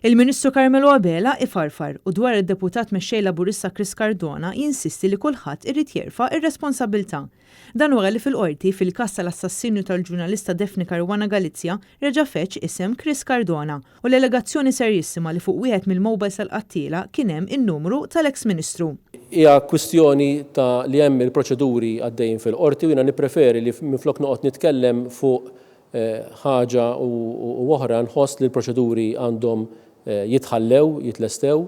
Il-Ministru Carmelo Abela ifarfar u dwar id-Deputat Mexxej Laburista Chris Cardona jinsisti li kulħadd irid jerfa' r-responsabbiltà. Dan wara li fil-Qorti, fil-każ tal-assassinju tal-ġurnalista Daphne Caruana Galizia, reġa' feġġ isem Chris Cardona u l-allegazzjoni serjissima li fuq wieħed mill-mobiles tal-qattiela kien hemm in-numru tal-eks Ministru. Hija kwistjoni ta' li hemm il-proċeduri għaddejjin fil-Qorti u jiena nippreferi li minflok noqgħod nitkellem fuq ħaġa u oħra nħoss li l-proċeduri għandhom jitħallew jitlestew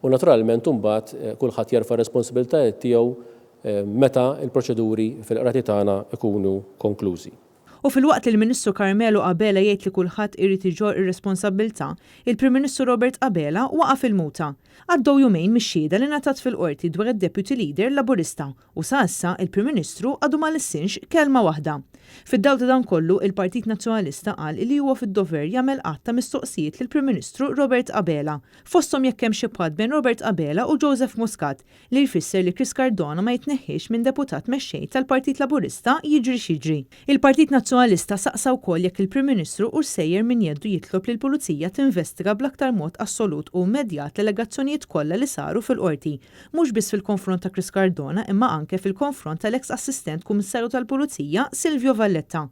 u naturalment imbagħad kulħadd jerfa' r-responsabilitajiet tiegħu meta l-proċeduri fil-qrati tagħna jkunu konklużi. U filwaqt li l-Ministru Carmelo Abela jgħid li kulħadd irid iġorr ir-responsabbiltà, il-Prim Ministru Robert Abela waqa' fil-muta. Għaddew jumejn mix-xhieda li ngħatat fil-Qorti dwar id-Deputy Leader Laburista U sa issa, il-Prim Ministru għadu ma lissinx kelma waħda. Fid-dawl ta' dan kollu, il-Partit Nazzjonalista qal li huwa fid-dover jagħmel għadd ta' mistoqsijiet lill-Prim Ministru Robert Abela, fosthom jekk hemm xi patt bejn Robert Abela u Joseph Muscat, li jfisser li Chris Cardona ma jitneħħiex minn Deputat Mexxej tal-Partit Laburista jiġri x'jiġri. Il-Partit Nazzjonalista saqsa wkoll jekk il-Prim Ministru hux sejjer minn jeddu jitlob lill-Pulizija tinvestiga bl-aktar mod assolut u immedjat l-allegazzjonijiet kollha li saru fil-Qorti, mhux biss fil-konfront ta' Chris Cardona imma anke fil-konfront tal-eks Assistent Kummissarju tal-Pulizija Silvio Valletta.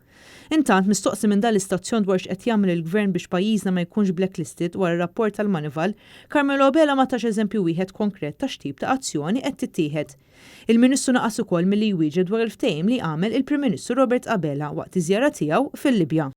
Intant, mistoqsi minn dan l-istazzjon dwar x'qed jagħmel il-Gvern biex pajjiżna ma jkunx blacklisted wara r-rapport tal-Moneyval, Carmelo Abela ma tax eżempju wieħed konkret ta' x'tip ta' azzjoni qed tittieħed. Il-Ministru naqas ukoll milli jwieġeb dwar il-ftehim li għamel il-Prim Ministru Robert Abela waqt iż-żjara tiegħu fil-Libja.